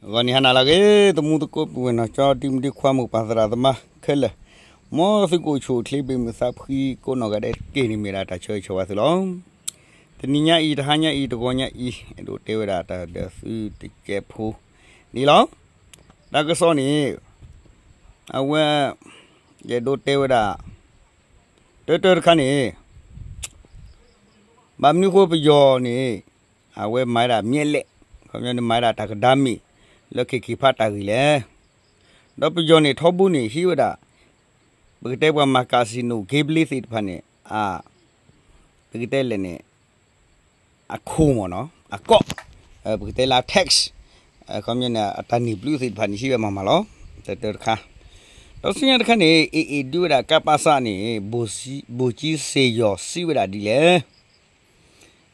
ဂီၤနံၤဟါနၤလၢအဂ့ၤ သမူသကိးပုၢ်ဝဲၢ်နီၢ်ကၠီ ဒ့မုၣ်ဒ့ခွါ မိၢ်ပၢ်သရၣ်သမါခဲလၢာ်, မ်သုကအိၣ်ဆူၣ်အိၣ်ချ့ ဘၣ်မုာ်သးဖှံကိးနီၢ်ဂၤဒဲးတက့ၢ်န့ၣ် မ့ၢ်ဒၣ်တၢ်ဆၢဂ့ၤဆၢဝါသုလီၤ. တနံၤညါအံၤ တဟါညါအံၤ တဂီၤညါအံၤ အဲၣ်ဒိးတဲဝဲဒၣ်တၢ်ဒီးသုတကဲးဖိန့ၣ်လီၤ. တၢ်ကစီၣ်န့ၣ် အဝဲ ယအဲၣ်ဒိးတဲဝဲဒၣ် တၢတၢတခါန့ၣ် ဘၣ်မနုၤဃိပယီၤန့ၣ် အဝဲမၤဝဲဒၣ်မျက်လှည့်, ခီပညီန့ၣ်မၤဝဲဒၣ်တၢ်ကဒါမ့ၢ် လၢ ခ့ၣ်ခ့ၣ်ဖး တၢ်ဂ့ၢ်လဲၣ်. ဒီးပယီၤန့ၣ်ထီဘိန့ၣ် ဟံးဝဲဒၣ် ပကတဲပှၤမၤ casino gambling သ့ၣ်တဖၣ်န့ၣ် အ ပကတဲလဲၣ်န့ၣ် အခိၣ်မ့ၢ်နီၤ အကီၢ် ပကတဲလၢ tax ခီပညီန့ၣ် အတၢ်န့ၢ်ဘျုးသ့ၣ်တဖၣ်န့ၣ် ဟံးဝဲမၤမၤလီၤ. တၢတၢတခါ ဒီးဆူညါတခါန့ၣ် AA ဒုးဝဲဒၣ် ကပစ န့ၣ် ဘိၣ်ကၠံစ့ၣ်ယီၤစံးဝဲဒၣ်ဒ်လဲၣ်.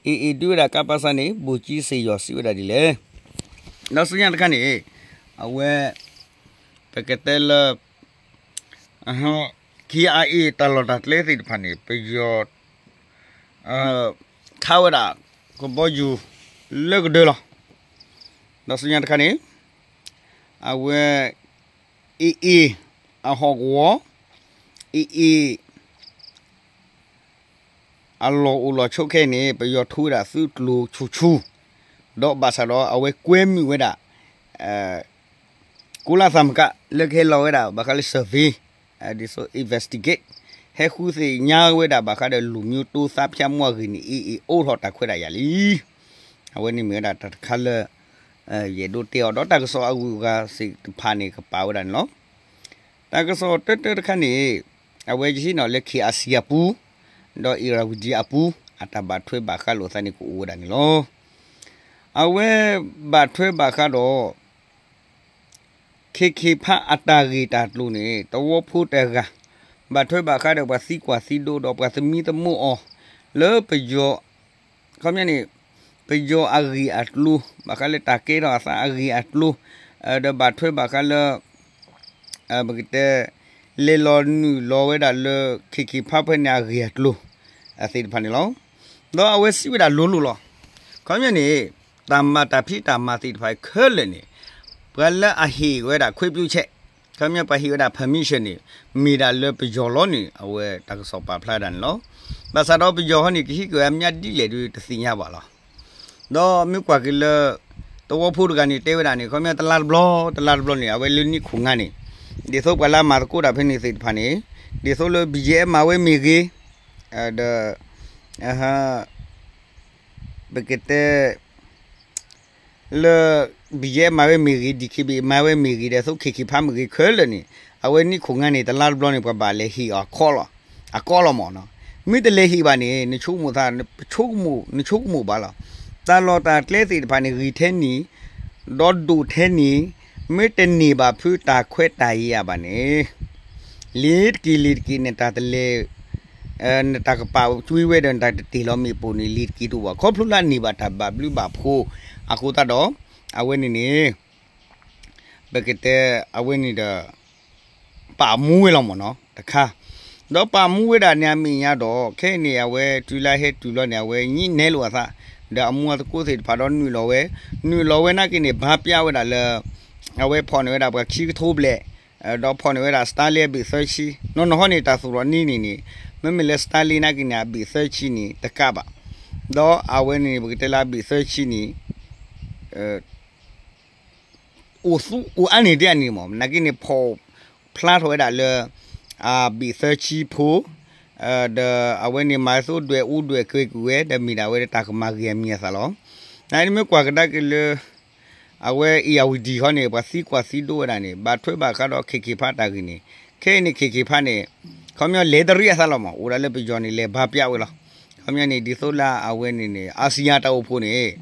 AA ဒုးဝဲဒၣ် ကပစ န့ၣ် ဘိၣ်ကၠံစ့ၣ်ယီၤစံးဝဲဒၣ်ဒ်လဲၣ်. ဒီးဆူညါတခါန့ၣ် အဝဲ ပကတဲလၢ KIA တၢ်လီၢ်တၢ်ကျဲသ့ၣ်တဖၣ်န့ၣ် ပယီၤ ခးဝဲဒၣ် ကဘီယူၤ လၢကဒၢလီၤ. ဒီးဆူညါတခါန့ၣ် အဝဲ AA အဟီၣ်ကဝီၤ AA အလီၢ်အိၣ်လီၢ်ဆိးခဲအံၤန့ၣ် ပယီၤထူဝဲဒၣ်သုးကျိၤဆူၣ်ဆူၣ်, ဒီးဘၣ်ဆၣ်ဒီးအဝဲကွဲမုာ်ဝဲဒၣ် ကိလးသးမက လၢကဟဲလီၤဝဲဒၣ်ဘၣ်ဃးလၢ survey ဒ်သိး investigate ဟဲဃုသ့ၣ်ညါဝဲဒၣ်ဘၣ်ဃးဒီး လူမျိုးတုံးသတ်ဖြတ်မှု အဂ့ၢ်န့ၣ် AA အိးထီၣ်တၢ်ခွဲးတၢ်ယာ်လံ. အဝဲန့ၣ်မ့ၢ်ဝဲဒၣ်တၢ်တခါလၢ ယအဲၣ်ဒိးတဲအီၤ ဒီးတၢ်ကစီၣ်အဂုၤအဂၤသ့ၣ်တဖၣ်န့ၣ် ကပာ်ဝဲဒၣ်န့ၣ်လီၤ. တၢ်ကစီၣ်တၢတၢတခါန့ၣ် အဝဲယဟံးန့ၢ်လၢ KIC အပူၤ ဒီး Irrawaddy အပူၤ အတၢ်ဘၣ်ထွဲဘၣ်ဃးလိာ်သးန့ၣ် ကအိၣ်ဝဲဒၣ်န့ၣ်လီၤ. အဝဲဘၣ်ထွဲဘၣ်ဃးဒီး ခ့ၣ်ခ့ၣ်ဖးအတၢ်ဂ့ၢ်တၢ်ကျိၤန့ၣ် သဝီဖိတဂၤ ဘၣ်ထွဲဘၣ်ဃးဒီးပှၤသံကွၢ်သံဒိးဒီးပှၤသမံသမိးအီၤ လၢပယီၤ ခီပညီန့ၣ် ပယီၤအဂ့ၢ်အကျိၤ ဘၣ်ဃးလၢတၢ်ကဲထီၣ်အသးအဂ့ၢ်အကျိၤ ဒီးဘၣ်ထွဲဘၣ်ဃးလၢ ပကတဲ လဲၤလီၤနုာ်လီၤဝဲဒၣ်လၢ ခ့ၣ်ခ့ၣ်ဖးဖဲန့ၣ်အဂ့ၢ်အကျိၤ အသ့ၣ်တဖၣ်န့ၣ်လီၤ. ဒီးအဝဲစံးဝဲဒၣ်လိၤလိၤလီၤ. ခီပညီန့ၣ် တၢ်မၤတၢ်ဖံးတၢ်မၤသ့ၣ်တဖၣ်ခဲလၢာ်န့ၣ် ပှၤလၢအဟ့ၣ်ဝဲဒၣ်ခွဲးပျိဆဲး ခီပညီပှၤဟ့ၣ်ဝဲဒၣ် permission န့ၣ် မ့ၢ်ဒၣ်လၢပယီၤလီၤန့ၣ် အဝဲတၢ်ကစီၣ်ပာ်ဖျါဒၣ်န့ၣ်လီၤ. ဘၣ်ဆၣ်ဒီးပယီၤဟီန့ၣ် ကဟံးကွံာ်အမျးဒ်လဲၣ်ဒုးတသ့ၣ်ညါဘၣ်လီၤ. ဒီးမ့ၢ်ကွၢ်က့ၤလၢ သဝီဖိတဂၤန့ၣ် တဲဝဲဒၣ်န့ၣ် ခီပညီတလါတဘျီ တလါတဘျီန့ၣ် အဝဲလၢနံၣ်ခိၣ်ငါန့ၣ် ဒ်သိးပှၤလၢအမၤသကိးတၢ်ဖဲန့ၣ်သ့ၣ်တဖၣ်န့ၣ် ဒ်သိးလၢ ဘီၣ်ယဲၣ် မၤဝဲမ့ၢ်ဂ့ၤ ဒီး ပကတဲ လၢ ဘီၣ်ယဲၣ် မၤဝဲမ့ၢ်ဂ့ၤ DKBA မၤဝဲမ့ၢ်ဂ့ၤ ဒီးသိး ခ့ၣ်ခ့ၣ်ဖး မ့ၢ်ဂ့ၤခဲလၢာ်န့ၣ် အဝဲနံၣ်ခိၣ်ငါန့ၣ် တလါတဘျီန့ၣ် ပှၤဘၣ်လဲၤဟ့ၣ်အီၤ အကီလီၤမ့ၢ်နီၤ. မ့ၢ်တလဲၤဟ့ၣ်ဘၣ်န့ၣ် နဆိကမိၣ်သး ပဆိကမိၣ် နဆိကမိၣ်ဘၣ်လီၤ. တၢ်လီၢ်တၢ်ကျဲသ့ၣ်တဖၣ်န့ၣ် ဂ့ၤထဲန့ၣ် ဒီးဒိၣ်ထဲန့ၣ် မ့ၢ်တန့ၢ်ဘၣ်ဖုတၢ်ခွဲးတၢ်ယာ်ဘၣ်န့ၣ် လ့ၤတက့ၤလ့ၤတက့ၤ နတၢ်တလဲၤ နတၢ်ကပာ်ကွံာ်ဝဲဒီး နတၢ်တတ့ၢ်လီၤမ့ၣ်ပိၢ်န့ၣ် လ့ၤတက့ၤတအိၣ်ဘၣ် ခီဖျိလၢအန့ၢ်ဘၣ်တၢ်ဘၣ်ဘျုးဘၣ်ဖှိၣ်အဃိသတးဒီး အဝဲန့ၣ်န့ၣ် ပကတဲ အဝဲန့ၣ်ဒီး ပာ်မူဝဲလီၤမ့ၢ်နီၤ တခါ ဒီးပာ်မူဝဲဒၣ်န့ၣ်အမဲာ်ညါဒီး ခဲအံၤန့ၣ် အဝဲတုၤလၢဟဲတုၤလီၤန့ၣ် အဝဲညံနဲလိာ်အသး ဒီးအမူအသကိးသ့ၣ်တဖၣ်ဒီးနုာ်လီၤဝဲ နုာ်လီၤဝဲနာ်က့န့ၣ် ဘါပျးဝဲဒၣ်လၢ အဝဲဖီၣ်န့ၢ်ဝဲဒၣ်ပှၤခံကထိဘျဲၣ် ဒီးဖီၣ်န့ၢ်ဝဲဒၣ် Starlink အဘ့ၣ်သၢဆံ နီၢ်နီၢ်ဟီန့ၣ် တၢ်သူၣ်ထီၣ်န့ၢ်န့ၣ်န့ၣ် မ့မ့ၢ်လၢ Starlink နာ်က့န့ၣ် အဘ့ၣ်သၢဆံန့ၣ် တကးဘၣ် ဒီးအဝဲန့ၣ်န့ၣ် ပကတဲလၢအဘ့ၣ်သၢဆံန့ၣ် အိၣ်သူအိၣ်အါန့ၢ်ဒ်အန့ၣ်မ့ၢ် နာ်က့န့ၣ် ဖီၣ်ဖျါထီၣ်ဝဲဒၣ်လၢ အဘ့ၣ်သၢဆံဖိ ဒီးအဝဲန့ၣ် မၤသိဒွဲၣ်အူဒွဲၣ်က့ၤကွံာ်ဝဲ ဒီးမ့ၢ်ဒၣ်ဝဲတၢ်ကမၤဂ့ၤအမံၤအသးလီၤ. နာ်က့န့ၣ်မ့ၢ်ကွၢ်ကဒါက့ၤလၢ အဝဲ အ့ၣ်ယၣ်ဝတံၣ် ဟီန့ၣ် ပှၤသံကွၢ်သံဒိးဝဲဒၣ်န့ၣ် ဘၣ်ထွဲဘၣ်ဃးဒီး ခ့ၣ်ခ့ၣ်ဖး တၢ်ဂ့ၢ်န့ၣ် ခဲအံၤန့ၣ် ခ့ၣ်ခ့ၣ်ဖး န့ၣ် ခီပညီလဲၤတရံးအသးလီၤမး အိၣ်ဒၣ်လၢပယီၤန့ၣ် လဲၤဘါပျးဝဲလီၤ. ခီပညီန့ၣ် ဒ်သိးလၢအဝဲန့ၣ်န့ၣ် အၣ်စံၣ်ယၣ်တၢ်အိၣ်ဖှိၣ်န့ၣ်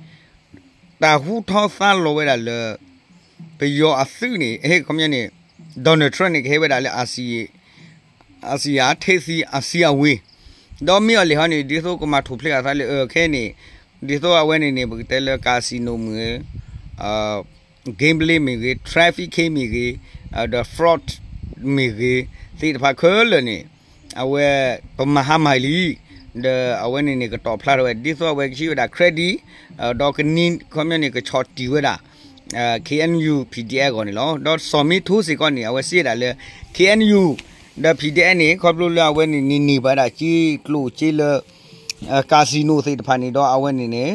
တၢ်ဟူထီၣ်သါလီၤဝဲဒၣ်လၢ ပယီၤအသုးန့ၣ် ခီပညီန့ၣ် Donald Trump န့ၣ် ကဟဲဝဲဒၣ်လၢ အၣ်စံၣ်ယၣ် အၣ်စံၣ်ယၣ် ထ့သံ အစံၣ်အဝ့ၢ် ဒီးမ့ၢ်အီၤလဲၣ်ဟီန့ၣ် ဒ်သိးကမၤထူၣ်ဖျဲးအသးလၢ အခဲအံၤန့ၣ် ဒ်သိးအဝဲန့ၣ်န့ၣ် ပကတဲလၢ casino မ့ၢ်ဂ့ၤ gambling မ့ၢ်ဂ့ၤ trafficking မ့ၢ်ဂ့ၤ ဒီး fraud မ့ၢ်ဂ့ၤ သ့ၣ်တဖၣ်ခဲလၢာ်န့ၣ် အဝဲ ပမၤဟါမၢ်လံ ဒီးအဝဲန့ၣ်န့ၣ် ကတီၢ်ဖျါထီၣ်ဝဲ ဒ်သိးအဝဲကဟံးဝဲဒၣ် credit ဒီးကန့ၢ် ခီပညီန့ၣ် ကဆီၣ်တံၢ်ဝဲဒၣ် K N U P D F အဂီၢ်န့ၣ်လီၤ. ဒီးစီၤမ့ထိစ့ၢ်ကီးန့ၣ် အဝဲစံးဝဲဒၣ်လၢ K N U ဒီး P D F န့ၣ် ခီဖျိလၢအဝဲန့ၣ်န့ၢ်ဘၣ်ဝဲဒၣ်က့ကျိၣ်က့လၢ casino သ့ၣ်တဖၣ်န့ၣ်ဒီးအဝဲန့ၣ်န့ၣ်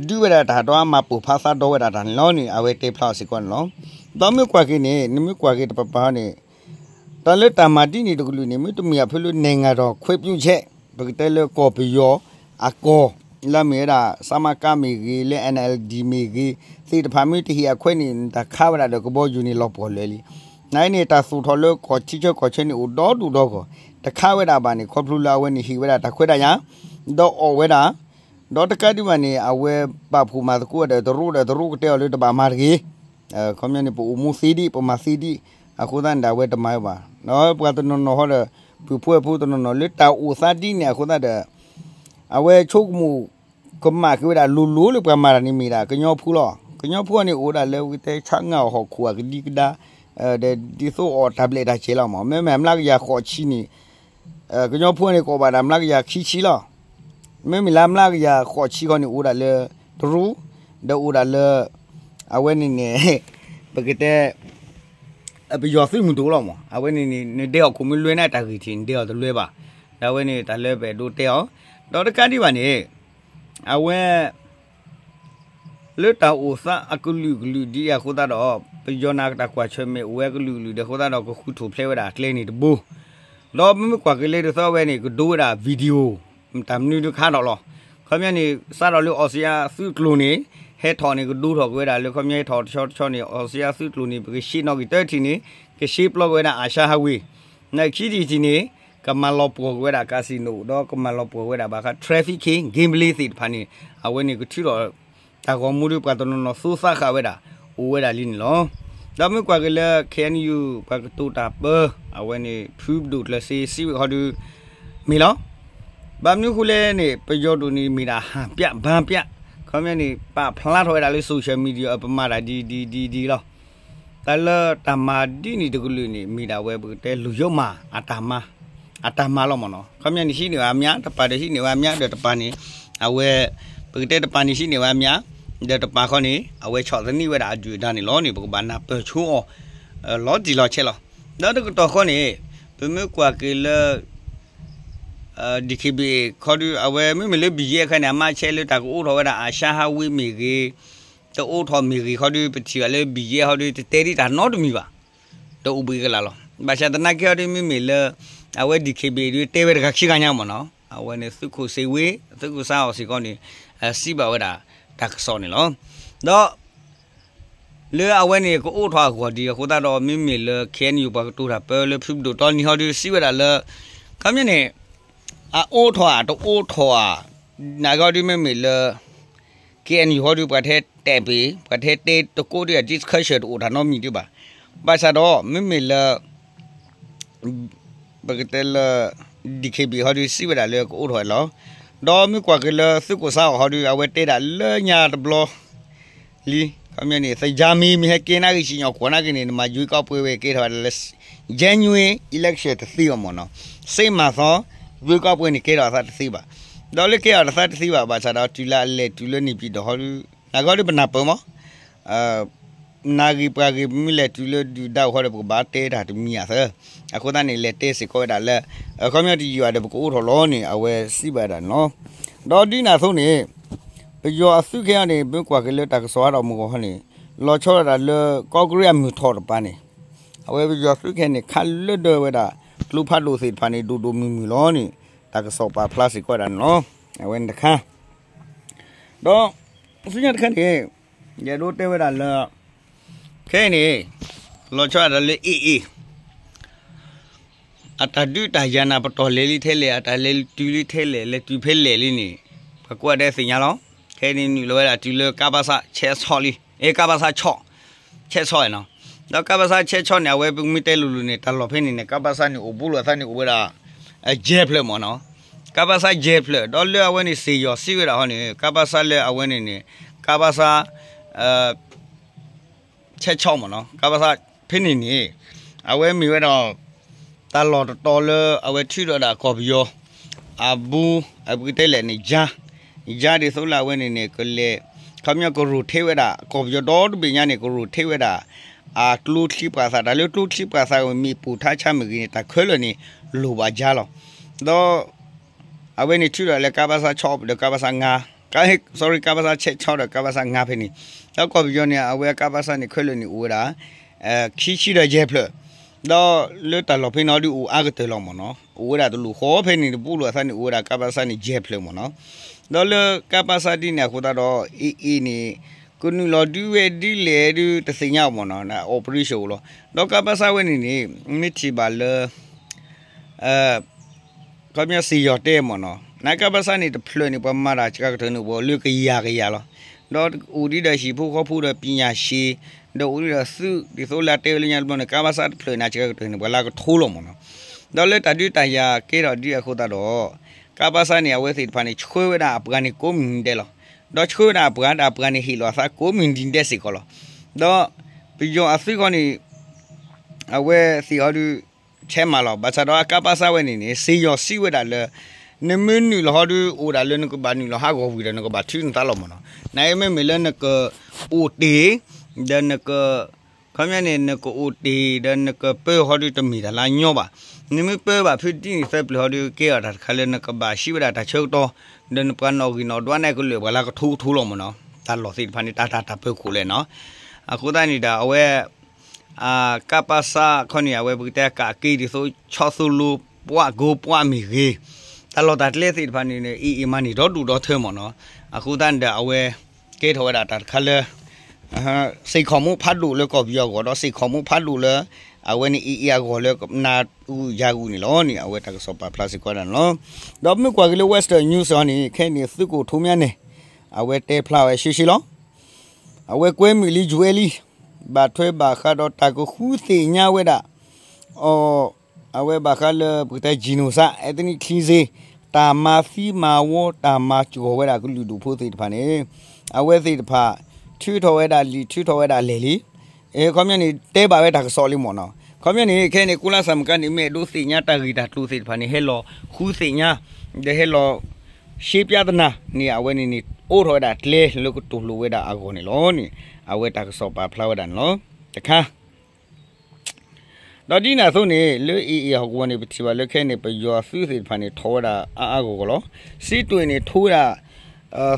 ဒုးဝဲဒၣ်တၢ်ဒီးအမၤပိာ်ဖးသးဒီးဝဲဒၣ်တၢ်န့ၣ်လီၤန့ၣ် အဝဲတဲဖျါအီၤစ့ၢ်ကီးန့ၣ်လီၤ. ဒီးမ့ၢ်ကွၢ်က့ၤန့ၣ် နမ့ၢ်ကွၢ်က့ၤတပၤပၤန့ၣ် တၢ်လၢတၢ်မၤဒ်န့ၣ်တကလုာ်န့ၣ် မ့ၢ်တမ့ၢ်အဖဲလၢ နိုင်ငံတော်ခွင့်ပြုချက် ပကတဲလၢကီၢ်ပယီၤအကီၢ် လၢအမ့ၢ်ဝဲဒၣ် စမက မ့ၢ်ဂ့ၤ လၢ N L D မ့ၢ်ဂ့ၤ သ့ၣ်တဖၣ်မ့ၢ်တဟ့ၣ်အခွဲးန့ၣ် တၢ်ခးဝဲဒၣ်ဒီးကဘီယူၤန့ၣ်လီၤပှီၢ်လၢာ်လံ. နအံၤန့ၣ် တၢ်သိၣ်ထီၣ်လၢကီၢ်ထံဆၢကီၢ်ဆၢန့ၣ်အိၣ်ဒီဒူၣ်ဒီဂီၢ် တခးဝဲဒၣ်ဘၣ်န့ၣ် ခီဖျိလၢအဝဲန့ၣ်ဟ့ၣ်ဝဲဒၣ်တၢ်ခွဲးတၢ်ယာ် ဒီးအီၣ်ဝဲဒၣ် ဒီးတကးဒံးဘၣ်န့ၣ် အဝဲပာ်ဖှိၣ်မၤသကိးဒီးတရူးဒီးတရူးကတဲအီၤလၢတဘၣ်မၤတဂ့ၤ ခီပညီန့ၣ် ပအိၣ်မူသ့ဒံး ပမၤသ့ဒံး အဃိသတးန့ၣ်ဒီး အဝဲတမၤဝဲဘၣ်. ဒီးပှၤတနီၤနီၤဟီဒီး ပုၢ်ဖိဝဲၢ်ဖိတနီၤနီၤလၢတၢ်အိၣ်သးဒ်န့ၣ်အဃိသတးဒီး အဝဲဆိကမိၣ်ကမၣ်က့ၤဝဲဒၣ်လိၤလိၤလၢပှၤမၤတၢ်န့ၣ်မ့ၢ်ဒၣ် ကညီဖိလီၤ. ကညီဖိန့ၣ်အိၣ်ဒၣ်လၢပကတဲဆါငါအီၣ်ဟီၣ်ခိၣ်အကဒံကဒါ ဒီးဒ်သိးအီၣ်တၢ်ဘျဲၣ်တၢ်စဲးလီၤမး မ့မ့ၢ်မျးကယၤဃိးဆံန့ၣ် ကညီဖိန့ၣ် ကအိၣ်ဘၣ်ဒၣ်မျးကယၤခံဆံလီၤ. မ့မ့ၢ်လၢမျးကယၤဃိးဆံခီန့ၣ် အိၣ်ဒၣ်လၢတရူး ဒီးအိၣ်ဒၣ်လၢ အဝဲန့ၣ်န့ၣ် ပကတဲ ပယီၤသုးမုၢ်ဒိၣ်လီၤမး အဝဲန့ၣ်န့ၣ် နဒဲးအီၣ်ခိၣ်မ့ၢ်လွဲန့ၣ် တၢ်ဂ့ၢ်ထံး နဒဲးအီၤတလွဲဘၣ်. ဒီးအဝဲန့ၣ် တၢ်လၢပအဲၣ်ဒိးတဲအီၤ ဒီးတကးဒံးဘၣ်န့ၣ် အဝဲ လၢတၢ်အိၣ်သးအကလုာ်ကလုာ်ဒ်အံၤအဃိသတးဒီး ပယီၤန့ၣ်ကတၢ်ကွၢ်ဆၢၣ်မဲာ်အိၣ်ဝဲကလုာ်ကလုာ်ဒီးအဃိသတးဒီး ကဃုထၢၣ်ဖျဲးဝဲဒၣ်အကျဲန့ၣ်တဘိ ဒီးမ့မ့ၢ်ကွၢ်က့ၤလၢဒ်သိးအဝဲန့ၣ် ကဒိဝဲဒၣ် video တၢ်မနုၤတခါဒီးလီၤ. ခီပညီန့ၣ် စးထီၣ်လၢအီစံယါသုးကျိၤန့ၣ် ဟဲထီၣ်န့ၣ် ကဒိထီၣ်က့ၤဝဲဒၣ်လၢ ခီပညီဟဲထီၣ်တဆီတဆီန့ၣ် အီစံယါသုးကျိၤန့ၣ် ပကရှဲနီၣ်ဂံၢ်တၢထံၣ်န့ၣ် ကရှဲပျီက့ၤဝဲဒၣ် အာရှဟိဝ့ၣ် နခံထံၣ်တထံၣ်န့ၣ် ကမၤလီၤပှီၢ်က့ၤဝဲဒၣ် casino ဒီးကမၤလီၤပှီၢ်က့ၤဝဲဒၣ်ဘၣ်ဃး trafficking gambling သ့ၣ်တဖၣ်န့ၣ် အဝဲန့ၣ်ကထုးထီၣ် တၢ်ဂီၤမူဒီးပှၤတနီၤနီၤသိသးဃာ်ဝဲဒၣ် အိၣ်ဝဲဒၣ်လံန့ၣ်လီၤ. ဒီးမ့ၢ်ကွၢ်က့ၤလၢ K N U ပှၤကတိၤတၢ်ပၢ အဝဲန့ၣ် ဖုပဒိၣ်ကျၢၤစ့ စံးဝဲခီဒု မ့ၢ်လီၤ. ဘၣ်မနုၤဃိလဲၣ်န့ၣ် ပယီၤဒိၣ်န့ၣ်မ့ၢ်ဒၣ်ဟၣ်ပျၢ်ဘါပျၢ် ခီပညီန့ၣ် ပာ်ဖျါထီၣ်ဝဲဒၣ်လၢ social media အပမၤတၢ်ဒ်ဒ်ဒ်ဒ်လီၤ. တၢ်လၢတၢ်မၤဒ်န့ၣ်တကလုာ်န့ၣ် မ့ၢ်ဒၣ်ဝဲပကတဲ လူယိမး အတၢ်မၤလီၤမ့ၢ်နီၤ. ခီပညီန့ၣ် ဟံးန့ၢ်ဝဲအမျး တပၤဒီးဟံးန့ၢ်ဝဲအမျး ဒီးတပၤန့ၣ် အဝဲ ပကတဲတပၤန့ၣ်ဟံးန့ၢ်ဝဲအမျး ဒီးတပၤဃီန့ၣ် အဝဲဆီၣ်သနံးဝဲဒၣ်အဒုၣ်အဒါန့ၣ်လီၤန့ၣ် ပကဘၣ်နၢ်ပၢၢ်ဆိအီၤ လီၤတံၢ်လီၤဆဲးလီၤ. ဒီးတကတီၢ်ဃီန့ၣ် ပမ့ၢ်ကွၢ်က့ၤလၢ D K B A ခီဒု အဝဲမ့မ့ၢ်လၢ ဘံၣ်ယဲၢ် အခါန့ၣ် အမၤဆဲးလၢတၢ်ကအိးထီၣ်ဝဲဒၣ် အာရှဟိဝ့ၣ် မ့ၢ်ဂ့ၤ တအိးထီၣ်မ့ၢ်ဂ့ၤခီဒု ပထံၣ်ဘၣ်လၢ ဘံၣ်ယဲၢ် ခီဒု တတဲဒံးတၢ်နီတမံၤဘၣ်. တအိၣ်ဘှံးကလာ်လီၤ. ဘၣ်ဆၣ်သနာ်က့ခီဒု မ့မ့ၢ်လၢ အဝဲ D K B A ဒု တဲဝဲတဂၤခံဂၤညါမ့ၢ်နီၤ. အဝဲန့ၣ် သုးခိၣ်စ့ဝ့ သုးခိၣ်စးအီၣ်စ့ၢ်ကီးန့ၣ် စံးဘၣ်ဝဲဒၣ် တၢ်ကစီၣ်န့ၣ်လီၤ. ဒီး လၢအဝဲန့ၣ်ကအိးထီၣ်အဂီၢ်ဒ်အဃိသတးဒီး မ့မ့ၢ်လၢ K N U ပှၤကတိၤတၢ်ပၢလၢဖုပဒိၣ်တီနံၤဟီဒု စံးဝဲဒၣ်လၢ ခီပညီန့ၣ် အအိးထီၣ်ဧါ တအိးထီၣ်ဧါ နာ်က့ဟီဒု မ့မ့ၢ်လၢ K N U ဟီဒု ပှၤထဲတဲပ့ၤ ပှၤထဲတဲတကိးဒု discussion တအိၣ်တၢ်နီတမံၤဒုဘၣ်. ဘၣ်ဆၣ်ဒီး မ့မ့ၢ်လၢ ပကတဲလၢ D K B A ဟီဒု စံးဝဲဒၣ်လၢကအိးထီၣ်ဝဲလီၤ. ဒီးမ့ၢ်ကွၢ်က့ၤလၢသုးခိၣ်စးအီၣ်ဟီဒု အဝဲတဲဒၣ်လၢညါတဘျီလံ ခီပညီန့ၣ် သယါမံၤမ့ၢ်ဟဲကဲနာ်ဂ့ၤ စံၣ်ညီၣ်ကွီၢ်နာ်ဂ့ၤန့ၣ် နမၤ ရွေးကောက်ပွဲ ဝဲကဲထီၣ်ဝဲဒၣ်လၢ genuine election တသ့ဘၣ်မ့ၢ်နီၤ. စ့မၤသီ ရွေးကောက်ပွဲ န့ၣ်ကဲထီၣ်အသးတသ့ဘၣ်. ဒီးလၢကဲထီၣ်အသးတသ့ဘၣ် ဘၣ်ဆၣ်ဒီးတုၤလၢအလဲၤတုၤလၢန့ၣ်ပံၤဒီးဟီဒု နာ်က့ဟီဒု ပနၢ်ပၢၢ်မး နၢ်ဂ့ၤပှၤဂ့ၤ ပမ့ၢ်လဲၤတုၤလၢဒုၣ်ဒါအအိၣ်ဃီဒီး ပကဘၣ်တဲတၢ်တမံၤအသၢ. အဃိသတးန့ၣ် လဲၤတဲစ့ၢ်ကီးဝဲဒၣ်လၢ အခီပညီတယုၢ်ဘၣ်ဒီး ပကအိးထီၣ်လီၤန့ၣ် အဝဲစံးဘၣ်ဝဲဒၣ်န့ၣ်လီၤ. ဒီးဒ်န့ၣ်အသိးန့ၣ် ပယီၤအသုးခဲအံၤန့ၣ် မ့ၢ်ကွၢ်က့ၤလၢတၢ်ကစီၣ်အါထီၣ်မုၢ်ဂီၤခီန့ၣ် လီၤဆီဒၣ်တၢ်လၢ ကီၢ်ကရ့အမုၢ်ထီၣ်တပၤန့ၣ် အဝဲပယီၤသုးခဲအံၤန့ၣ် ခးလၢဒၢဝဲဒၣ် ကျိဖးဒိၣ်သ့ၣ်တဖၣ်န့ၣ် ဒိၣ်ဒိၣ်မုၢ်မုၢ်လီၤန့ၣ် တၢ်ကစီၣ်ပာ်ဖျါစ့ၢ်ကီးဝဲဒၣ်န့ၣ်လီၤ. အဝဲန့ၣ်တခါ ဒီး ဆူညါတခါန့ၣ် ယအဲၣ်ဒိးတဲဝဲဒၣ်လၢ ခဲအံၤန့ၣ် လီၤဆီဒၣ်တၢ်လၢ A A အတၢ်ဒုးတၢ်ယၤနၤ ပတီၢ်လဲၤလံထဲလဲၣ် အတၢ်လဲၤတုၤလံထဲလဲၣ် လဲၤတုၤဖဲလဲၣ်လံန့ၣ် ပှၤကိးဂၤဒဲးသ့ၣ်ညါလီၤ. ခဲအံၤန့ၣ် နုာ်လီၤဝဲဒၣ်တုၤလၢ ကပစ ဆဲးဆီလံ အဲ ကပစ ဆီ ဆဲးဆီနီၤ. ဒီး ကပစ ဆဲးဆီန့ၣ် အဝဲပမ့ၢ်တဲလိၤလိၤန့ၣ် တၢ်လီၢ်ဖဲန့ၣ်န့ၣ် ကပစ န့ၣ်အိၣ်ဘူးလိာ်အသးန့ၣ်အိၣ်ဝဲဒၣ် ယဲၢ်ဖျၢၣ်မ့ၢ်နီၤ. ကပစ ယဲၢ်ဖျၢၣ် ဒီးလၢအဝဲန့ၣ် စ့ၢ်ယီၤစံးဝဲဒၣ်ဟီန့ၣ် ကပစ လၢအဝဲန့ၣ်န့ၣ် ကပစ ဆဲးဆီမ့ၢ်နီၤ ကပစ ဖဲန့ၣ်န့ၣ် အဝဲမ့ၢ်ဝဲဒၣ် တၢ်လီၢ်တတီၤလၢအဝဲထုးထီၣ်ဝဲဒၣ်ကီၢ်ပယီၤ အဘူး အပကတဲလဲၣ်န့ၣ် ယါ ယါဒ်သိးလၢအဝဲန့ၣ်န့ၣ် ကလဲၤ ခီပညီကrotateဝဲဒၣ် ကီၢ်ပယီၤဒီတဘ့ၣ်ညါန့ၣ် ကrotateဝဲဒၣ် အကျိချံပှၤသး တၢ်လၢကျိချံပှၤသးမ့ၢ်ပိာ်ထါဆါမ့ၢ်ဂ့ၤန့ၣ် တၢ်ခဲလၢာ်န့ၣ် လိၣ်ဘၣ်ယါလီၤ. ဒီး အဝဲန့ၣ်ထုးထီၣ်လၢကါဘၣ်ဆၣ်ဆီဒီးကါဘၣ်ဆၣ်ငါ, ကါ, sorry ကါဘၣ်ဆၣ်ဆဲးဆီဒီးကါဘၣ်ဆၣ်ငါဖဲန့ၣ်, ဒီးကီၢ်ပယီၤန့ၣ် အဝဲကါဘၣ်ဆၣ်န့ၣ်ခဲလၢာ်န့ၣ်အိၣ်ဝဲဒၣ် ခံဆံဒီးယဲၢ်ဖျၢၣ်, ဒီးလၢတၢ်လီၢ်ဖဲန့ၣ်ဒုးအိၣ်အါကတၢၢ်လီၤမ့ၢ်နီၤ, အိၣ်ဝဲဒၣ်တလိၣ်ဃီဖဲန့ၣ် တဘိလိာ်အသးန့ၣ်အိၣ်ဝဲဒၣ်ကါဘၣ်ဆၣ်န့ၣ်ယဲၢ်ဖျၢၣ်မ့ၢ်နီၤ, ဒီးလၢကါဘၣ်ဆၣ်ဒ်န့ၣ်အဃိသတးဒီး AA န့ၣ် ကနုာ်လီၤဒုးဝဲဒ်လဲၣ်ဒုးတသ့ၣ်ညါအီၤမ့ၢ်နီၤ, operation အိၣ်လီၤ, ဒီးကါဘၣ်ဆၣ်ဝဲန့ၣ်န့ၣ် မ့ၢ်ထံၣ်ဘၣ်လၢ ခီပညီစ့ၢ်ယီၤတဲမ့ၢ်နီၤ, နကါဘၣ်ဆၣ်န့ၣ်တဖျၢၣ်န့ၣ် ပှၤမၤတၢ်စှၤကတၢၢ်န့ၣ် ပှၤလၢကယၤကယၤလီၤ, ဒီးအိၣ်ဒံးဒီးဟံၣ်ဖိဃီဖိဒီးပညာရှင်, ဒီးအိၣ်ဒံးဒီးသုးဒ်သိးလၢအတဲဝဲလၢညါတဘျီန့ၣ် ကါဘၣ်ဆၣ်တဖျၢၣ်န့ၣ် စှၤကတၢၢ်န့ၣ် ပှၤလၢကထိလီၤမ့ၢ်နီၤ, ဒီးလၢတၢ်ဒုးတၢ်ယၤကဲထီၣ်ဒ်အဃိသတးဒီး ကါဘၣ်ဆၣ်န့ၣ် အဝဲသ့ၣ်တဖၣ်န့ၣ် ဆှၢဝဲဒၣ်အပှၤန့ၣ်ကိးမုၢ်နံၤဒဲးလီၤ, ဒီးဆှၢဝဲဒၣ်အပှၤ ဒီးအပှၤန့ၣ်ဟ့ၣ်လီၤအသးကိးမုၢ်နံၤဒဲးစ့ၢ်ကီးလီၤ, ဒီးပယီၤအသုးခီန့ၣ် အဝဲသ့ၣ်ဟီဒုး ဆဲးမၤလီၤ, ဘၣ်ဆၣ်ဒီးအကါဘၣ်ဆၣ်ဝဲန့ၣ်န့ၣ် စ့ၢ်ယီၤစံးဝဲဒၣ်လၢ နမ့ၢ်နုာ်လီၤဟီဒုး အိၣ်ဒၣ်လၢနကဘၣ်နုာ်လီၤဟးဂီၤဝံၤဒီး နကဘၣ်ထုးနသးလီၤမ့ၢ်နီၤ, နမ့မ့ၢ်လၢနကအိၣ်တ့ၢ် ဒီးနက ခီပညီန့ၣ် နကအိၣ်တ့ၢ် ဒီးနကပၢဟီဒုးတမ့ၢ်တၢ်လၢအညီဘၣ်, နမ့ၢ်ပၢဘၣ်ဖုဒ်န့ၣ်သၢပျၢၤဟီဒုး ကဲအီၤတၢ်တခါလၢနကဘၣ်ဟံးဝဲဒၣ်တၢ်ဆၢကတီၢ်, ဒီးနပှၤနီၣ်ဂံၢ်နီၣ်ဒွးန့ၣ်ကလုာ်ဘၣ်လၢကထိကထိလီၤမ့ၢ်နီၤ, တၢ်လီၢ်သ့ၣ်တဖၣ်န့ၣ် တၢ်တၢ်တၢ်ပၢၤခိၣ်လဲၣ်နီၤ, အဃိသတးန့ၣ်ဒီးအဝဲ ကါဘၣ်ဆၣ်ခီန့ၣ် အဝဲပကတဲကးက့ၤဒ်သိး ဆီၣ်သိလိ ပှၤကိးပှၤမ့ၢ်ဂ့ၤ, တၢ်လီၢ်တၢ်ကျဲသ့ၣ်တဖၣ်န့ၣ် AA မၤန့ၢ်ဒီဒူၣ်ဒီထၢမ့ၢ်နီၤ, အဃိသတးန့ၣ်ဒီးအဝဲ ကဲထီၣ်ဝဲဒၣ်တၢ်တခါလၢ စ့ၢ်ကီးမူဖးဒိၣ်လၢကီၢ်ပယီၤအဂီၢ် ဒီးစ့ၢ်ကီးမူဖးဒိၣ်လၢ အဝဲန့ၣ် AA အဂီၢ်လၢကနၢ်ဂုာ်ယၤဂုာ်န့ၣ်လီၤန့ၣ် အဝဲတၢ်ကစီၣ်ပာ်ဖျါစ့ၢ်ကီးဝဲဒၣ်န့ၣ်လီၤ. ဒီးမ့ၢ်ကွၢ်က့ၤလၢ Western News အီၤန့ၣ် ခဲအံၤန့ၣ် သုးခိၣ်ထူမၠါန့ၣ် အဝဲတဲဖျါဝဲရှဲရှဲလီၤ. အဝဲကွဲမုာ်လံ ယွဲလံ ဘၣ်ထွဲဘၣ်ဃးဒီးတၢ်ကဃုသ့ၣ်ညါဝဲဒၣ် အီၤ အဝဲဘၣ်ဃးလၢပကတဲ genocide, ethnic cleansing, တၢ်မၤသံမၤဝီ တၢ်မၤစှီၤဝဲဒၣ်ကလုာ်ဒူၣ်ဖိသ့ၣ်တဖၣ်န့ၣ် အဝဲသ့ၣ်တဖၣ် ထုးထီၣ်ဝဲဒၣ်လံာ် ထုးထီၣ်ဝဲဒၣ်လဲၢ်လံ. အခီပညီန့ၣ် တဲဘၣ်ဝဲတၢ်ကစီၣ်လံမ့ၢ်နီၤ. အခီပညီန့ၣ် ခဲအံၤန့ၣ် ကိလါစၢ်မကါန့ၣ် မ့ၢ်အဲၣ်ဒိးသ့ၣ်ညါတၢ်ဂ့ၢ်တၢ်ကျိၤသ့ၣ်တဖၣ်န့ၣ် ဟဲလီၤဃုသ့ၣ်ညါ ဒီးဟဲလီၤ ရှဲပျါသနာ်န့ၣ် အဝဲန့ၣ်န့ၣ် အိးထီၣ်ဝဲဒၣ်ကျဲလၢကတိၤလိာ်ဝဲဒၣ်အဂီၢ်န့ၣ်လီၤန့ၣ် အဝဲတၢ်ကစီၣ်ပာ်ဖျါဝဲဒၣ်န့ၣ်လီၤ. တခါ ဒီးဒ်န့ၣ်အသိးန့ၣ် လၢ AA ဟီၣ်ကဝီၤန့ၣ် ပထံၣ်ဘၣ်လၢခဲအံၤန့ၣ် ပယီၤအသုးသ့ၣ်တဖၣ်န့ၣ် ထီၣ်ဝဲဒၣ်အါအါဂီၢ်ဂီၢ်လီၤ. စံးတွ့ၣ်န့ၣ် ထိဝဲဒၣ်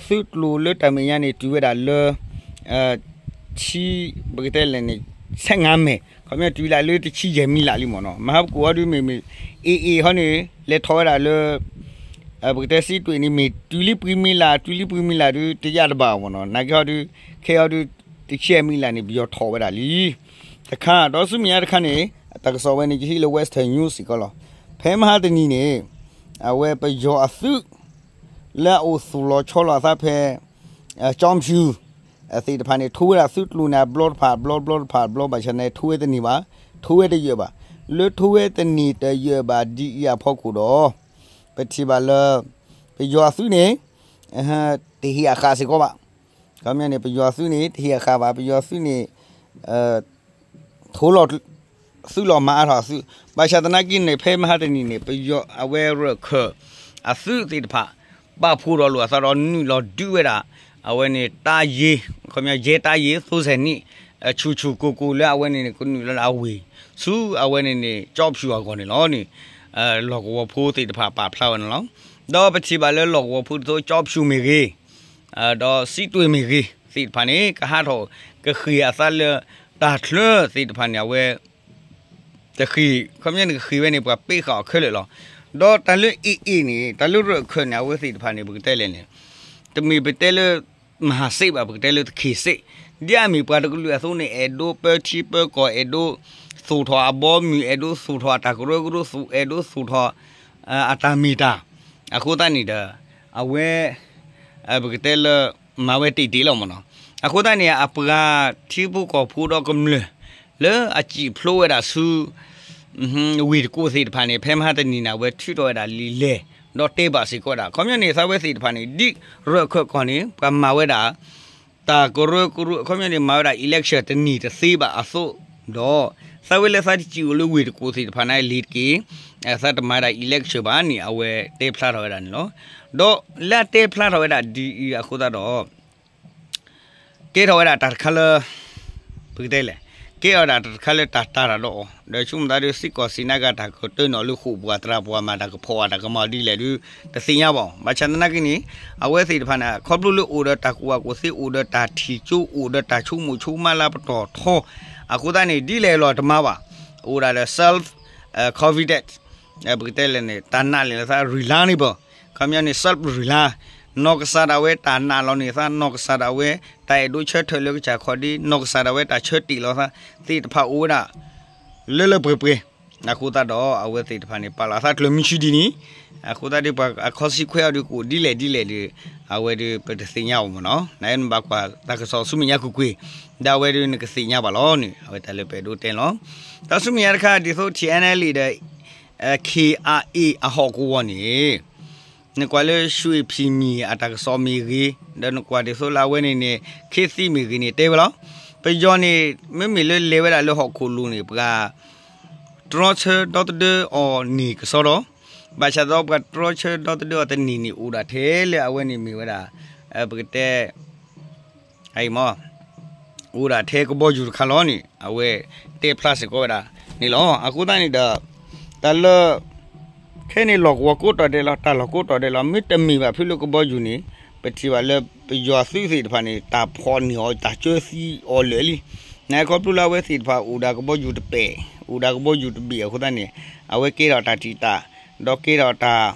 သုးကျိၤလၢတၢ်မဲာ်ညါန့ၣ် တုၤဝဲဒၣ်လၢ ထံ ပကတဲလဲၣ်န့ၣ် ဆယ့်ငါးမိုင် ခီပညီတုၤလၢတဆံယဲၢ်မံလးလံမ့ၢ်နီၤ. မဟါပကိးအီၤဒုးမ့ၢ်မ့ၢ် AA ဟီန့ၣ် လဲၤထီၣ်ဝဲဒၣ်လၢ ပကတဲစံးတွ့ၣ်န့ၣ် မ့ၢ်တုၤလံပှဲၤမံလး တုၤလံပှဲၤမံလးဒုး တယၣ်တဘၣ်အီၤမ့ၢ်နီၤ. နာ်က့ဟီဒုး ခဲအီၤဒုး တဆံယဲၢ်မံလးန့ၣ် ပယီၤထီၣ်ဝဲဒၣ်လံ. တခါ ဒီးဆူမဲာ်ညါတခါန့ၣ် တၢ်ကစီၣ်ဝဲန့ၣ် ယဟံးလၢ Western News စ့ၢ်ကီးလီၤ. ဖဲမဟါတနံၤန့ၣ် အဝဲပယီၤအသုး လၢအအိၣ်သူၣ်လီၤဆီလီၤအသးဖဲ ကၠီဖၠူၣ် သ့ၣ်တဖၣ်န့ၣ် ထိဝဲဒၣ်သုးကျိၤန့ၣ် အဘျီတဖၣ် အဘျီ ဘျီတဖၣ် အဘျီ ဘၣ်ဆၣ်န့ၣ် ထိဝဲတန့ၢ်ဘၣ်, ထိဝဲတယၢၢ်ဘၣ်. လၢထိဝဲတန့ၢ်တယၢၢ်ဘၣ်ဒ်အံၤအဖီခိၣ်ဒီး ပထံၣ်ဘၣ်လၢ ပယီၤအသုးန့ၣ် တဟ့ၣ်အဃာ်စ့ၢ်ကီးဘၣ်. ခီပညီန့ၣ် ပယီၤအသုးန့ၣ် တဟ့ၣ်အဃာ်ဘၣ်, ပယီၤအသုးန့ၣ် ထိလီၤ သုးလီၤမၤအါထီၣ်အသုး, ဘၣ်ဆၣ်သနာ်က့န့ၣ် ဖဲမဟါတနံၤန့ၣ် ပယီၤအဝဲရၢၢ်ခၢၣ် အသုးသ့ၣ်တဖၣ် ပာ်ဖှိၣ်ထီၣ်လိာ်အသးဒီးနုာ်လီၤဒုးဝဲဒၣ် အဝဲန့ၣ်တၢ်ယ့ ခီပညီ ရဲတၢ်ယ့ သိစဲးနံၣ် ဆူၣ်ဆူၣ်ကိၢ်ကိၢ်လၢအဝဲန့ၣ်န့ၣ် ကနုာ်လီၤလၢအဝ့ၢ် ဆူအဝဲန့ၣ်န့ၣ် ကၠီဖၠူၣ်အဂီၢ်န့ၣ်လီၤန့ၣ် လီၢ်ကဝီၤဖိသ့ၣ်တဖၣ်ပာ်ဖျါဝဲန့ၣ်လီၤ. ဒီးပထံၣ်ဘၣ်လၢလီၢ်ကဝီၤဖိဒ်သိး ကၠီဖၠူၣ်မ့ၢ်ဂ့ၤ ဒီးစံးတွ့ၣ်မ့ၢ်ဂ့ၤသ့ၣ်တဖၣ်န့ၣ် ကဟးထီၣ်ကဃ့ၢ်အသးလၢ တၢ်ချၢသ့ၣ်တဖၣ်န့ၣ် အဝဲ တဃ့ၢ် ခီပညီန့ၣ် ကဃ့ၢ်ဝဲန့ၣ် ပှၤပ့းဃာ်အီၤခဲလၢာ်လီၤ. ဒီးတၢ်လၢ AA န့ၣ် တၢ်လၢရၢၢ်ခၢၣ်န့ၣ် အဝဲသ့ၣ်တဖၣ်န့ၣ် ပကတဲလဲၣ်န့ၣ် တမ့ၢ်ပတဲလၢ မဟာစစ်ဘၣ် ပကတဲလၢ သူဌေးစစ် ဒ်အမ့ၢ်ပှၤတကလုာ်အသိးန့ၣ် အဲၣ်ဒိးပၢထံပၢကီၢ် အဲၣ်ဒိးသူၣ်ထီၣ်အဘီအမုၢ် အဲၣ်ဒိးသူၣ်ထီၣ်အတၢ်ကရၢကရိ အဲၣ်ဒိးသူၣ်ထီၣ် အတၢ်မ့ၢ်တၢ် အဃိသတးန့ၣ်ဒီး အဝဲ ပကတဲလၢ မၤဝဲတ့ၢ်တ့ၢ်လီၤမ့ၢ်နီၤ. အဃိသတးန့ၣ် အပှၤထံဖိကီၢ်ဖိဒီးကမျၢၢ် လၢအစံၣ်ဖျိဝဲဒၣ်ဆူ ဝ့ၢ်တကူၣ်သ့ၣ်တဖၣ်န့ၣ် ဖဲမဟါတနံၤန့ၣ် အဝဲထုးထီၣ်ဝဲဒၣ်လံာ်လဲၢ် ဒီးတဲဘၣ်စ့ၢ်ကီးဝဲဒၣ် ခီပညီန့ၣ် သးဝဲသ့ၣ်တဖၣ်န့ၣ် ဒ်ရၢၢ်ခၢၣ်ကီၢ်န့ၣ် ပှၤမၤဝဲဒၣ် တၢ်ကရၢကရိ ခီပညီန့ၣ် မၤဝဲဒၣ် election တန့ၢ်တသ့ဘၣ်အသိး ဒီး သးဝဲလၢသးတစံၣ်အိၣ်လၢဝ့ၢ်တကူၣ်သ့ၣ်တဖၣ်န့ၣ်လံၤတက့ၢ် သးတမၤဝဲဒၣ် election ဘၣ်န့ၣ် အဝဲတဲဖျါထီၣ်ဝဲဒၣ်န့ၣ်လီၤ. ဒီးလၢအတဲဖျါထီၣ်ဝဲဒၣ်ဒ်အံၤအဃိသတးဒီး ကဲထီၣ်ဝဲဒၣ်တၢ်တခါလၢ ပကတဲလဲၣ်, ကဲထီၣ်ဒၣ်တၢ်တခါလၢတၢ်တၢ်တၢ်ဒီးအီၤ ဒီးဆိကမိၣ်သးဒီး စ့ၢ်ကီးစံးနာ်က့ တၢ်ကတၢၢ်နီၣ်လၢဃိာ်ပူၤ အတြၢ်ပူၤမး တၢ်ကဖီၣ်အတၢ်ကမၤဒ်လဲၣ်ဒုး တသ့ၣ်ညါဘၣ်. ဘၣ်ဆၣ်သနာ်က့န့ၣ် အဝဲသ့ၣ်တဖၣ်န့ၣ် ခီဖျိလၢအိၣ်ဒီးတၢ်ကူၣ်ဘၣ်ကူၣ်သ့ အိၣ်ဒီးတၢ်ထံၣ်ကၠိ အိၣ်ဒီးတၢ်ဆိကမိၣ်ဆိကမးလၢပတီၢ်ထီ အဃိသတးန့ၣ် ဒ်လဲၣ်လီၤတမၤဘၣ်. အိၣ်ဒၣ်ဒီး self confident ပကတဲလဲၣ်န့ၣ် တၢ်နာ်န့ၢ်လီၤသး reliable, ခီပညီန့ၣ် self reliance, နီၢ်ကစၢ်ဒၣ်ဝဲတၢ်နာ်လီၤန့ၢ်သး နီၢ်ကစၢ်ဒၣ်ဝဲ တၢ်အဲၣ်ဒိးဆၢထၢၣ်လၢကစၢ်ခီၣ်ဒ့ နီၢ်ကစၢ်ဒၣ်ဝဲတၢ်ဆၢတ့ၢ်လီၤသး သ့ၣ်တဖၣ်အိၣ်ဝဲဒၣ် လၢလၢပှဲၤပှဲၤ. အဃိသတးဒီး အဝဲသ့ၣ်တဖၣ်န့ၣ် ပာ်လီၤသးကျၢၤမုၢ်ဆံဒ်န့ၣ်, အဃိသတးဒီး ပှၤအခီဆံခွဲးအီၤဒီး ကအိၣ်ဒ်လဲၣ်ဒ်လဲၣ်ဒီး အဝဲဒီးပတသ့ၣ်ညါအီၤမ့ၢ်နီၤ. နဘၣ်ကွၢ်တၢ်ကစီၣ်ဆူမဲာ်ညါကွ့ၢ်ကွ့ၢ် ဒီးအဝဲဒီးနကသ့ၣ်ညါဘၣ်လီၤန့ၣ် အဝဲတၢ်လၢပအဲၣ်ဒိးတဲန့ၣ်လီၤ. ဒီးဆူမဲာ်ညါတခါ ဒ်သိး ထံၣ်အဲၣ်နဲၣ်လံဒီး ခ့ၣ်အါအ့ၣ် အဟီၣ်ကဝီၤန့ၣ် နကွၢ်လၢ ရွှေဖီမြေ အတၢ်ကစီၣ်မ့ၢ်ဂ့ၤ, ဒီးနကွၢ်ဒ်သိးလၢအဝဲန့ၣ်န့ၣ် ခ့သံမ့ၢ်ဂ့ၤန့ၣ် တဲဝဲလီၤ. ပယီၤန့ၣ် မ့မ့ၢ်လၢလဲၤဝဲဒၣ်လၢဟီၣ်ခိၣ်လိၤန့ၣ် ပှၤတြီဆၢဒီသဒၢအီၤန့ၣ်ကစီဒီ, ဘၣ်ဆၣ်ဒီးပှၤတြီဆၢဒီသဒၢအီၤတန့ၢ်န့ၣ် အိၣ်ဒၣ်ထဲလၢအဝဲန့ၣ်မ့ၢ်ဝဲဒၣ် ပကတဲ အံၤမ့ၢ် အိၣ်ဒၣ်ထဲကဘီယူၤတခါလီၤန့ၣ် အဝဲတဲဖျါစ့ၢ်ကီးဝဲဒၣ်န့ၣ်လီၤ. အဃိသတးန့ၣ်ဒီး တၢ်လၢ ခဲအံၤန့ၣ် လီၢ်ကဝီၤကိးတီၢ်ဒဲးလီၤ, တၢ်လီၢ်ကိးတီၢ်ဒဲးလီၤ. မ့တမ့ၢ်ဘၣ်ဖုလၢကဘီယူၤန့ၣ် ပထံၣ်ဘၣ်လၢပယီၤသုးသ့ၣ်တဖၣ်န့ၣ် တၢ်ဖီၣ်န့ၢ်အီၤ တၢ်ကၢသံအီၤလၢာ်လံ. နခီဖျိလၢအဝဲသ့ၣ်တဖၣ်အိၣ်ဒၣ်ကဘီယူၤတပဲာ်, အိၣ်ဒၣ်ကဘီယူၤတဘ့ၣ်အဃိသတးန့ၣ် အဝဲကဲထီၣ်တၢ်တံာ်တာ်, ဒီးကဲထီၣ်တၢ်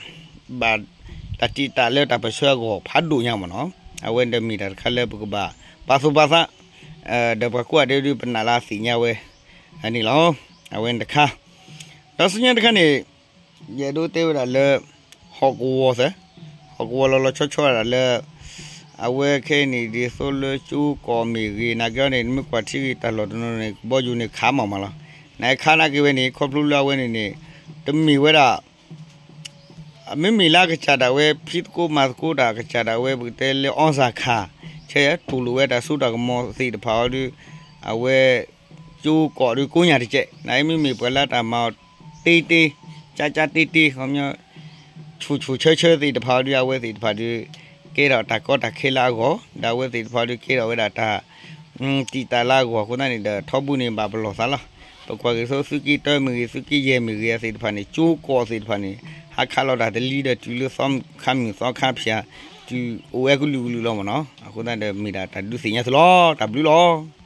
ဘၣ် တၢ်တံာ်တာ်လၢတၢ်ပၢၢ်ဆၢအဂီၢ်ဖးဒိၣ်ညါမ့ၢ်နီၤ. အဝဲဒီးမ့ၢ်တၢ်တခါလၢပကဘၣ်ပာ်သူၣ်ပာ်သး ဒီးပှၤကိးဂၤဒဲးဒုးပနာ်လၢအသ့ၣ်ညါဝဲန့ၣ်လီၤ. အဝဲန့ၣ်တခါ ဒီးဆူညါတခါန့ၣ် ယအဲၣ်ဒိးတဲဝဲဒၣ်လၢ ဟီၣ်ကဝီၤသၢ, ဟီၣ်ကဝီၤလီၤလီၤဆီဆီဒၣ်လၢ အဝဲခဲအံၤန့ၣ်ဒ်သိးလၢကၠိကီၢ်မ့ၢ်ဂ့ၤ နာ်က့န့ၣ် နမ့ၢ်ကွၢ်ထံဂ့ၤတၢ်လီၢ်တနီၤန့ၣ် ကဘီယူၤန့ၣ်ခးမးမးလီၤ. နာ်က့ခးနာ်က့ဝဲန့ၣ် ခီဖျိလၢအဝဲန့ၣ်န့ၣ် တမ့ၢ်ဝဲဒၣ် မ့မ့ၢ်လၢအကစၢ်ဒၣ်ဝဲဖံးသကိးမၤသကိးတၢ် အကစၢ်ဒၣ်ဝဲပကတဲလၢ အီစၣ်ခၣ် ဆဲးတူၢ်လိာ်ဝဲတၢ်စိတၢ်ကမီၤသ့ၣ်တဖၣ်အီၤဒီး အဝဲ ကၠိကီၢ်ဒီးကိးညါတကဲး နာ်က့မ့မ့ၢ်ပှၤလၢတၢ်မၤအီၤတ့တ့ ကၠါကၠါတ့တ့ ခီပညီ ဆူၣ်ဆူၣ်ဆၢဆၢသ့ၣ်တဖၣ်အီၤဒီး အဝဲသ့ၣ်တဖၣ်ဒီး ကဲထီၣ်တၢ်ကီတၢ်ခဲလၢအဂီၢ် ဒီးအဝဲသ့ၣ်တဖၣ်ဒီးကဲထီၣ်ဝဲဒၣ်တၢ် တံာ်တာ်လၢအဂီၢ်အဃိသတးန့ၣ်ဒီး ထီဘိန့ၣ်ဘၣ်ပလီၢ်သးလီၤ. ပကွၢ်က့ၤသိးသုးက့တၢမ့ၢ်ဂ့ၤ သုးက့ယဲၢ်မ့ၢ်ဂ့ၤအသ့ၣ်တဖၣ်န့ၣ် ကၠိကီၢ်သ့ၣ်တဖၣ်န့ၣ် ဟးခးလီၤတၢ်တလံဒီးတုၤလၢသီခါမုၢ်သီခါဖၠၣ် တုၤအိၣ်ဝဲကလုာ်ကလုာ်လီၤမ့ၢ်နီၤ. အဃိသတးဒီးမ့ၢ်ဒၣ်တၢ်ဒုးသ့ၣ်ညါသုလီၤ. တၢ်ဘျုးလီၤ.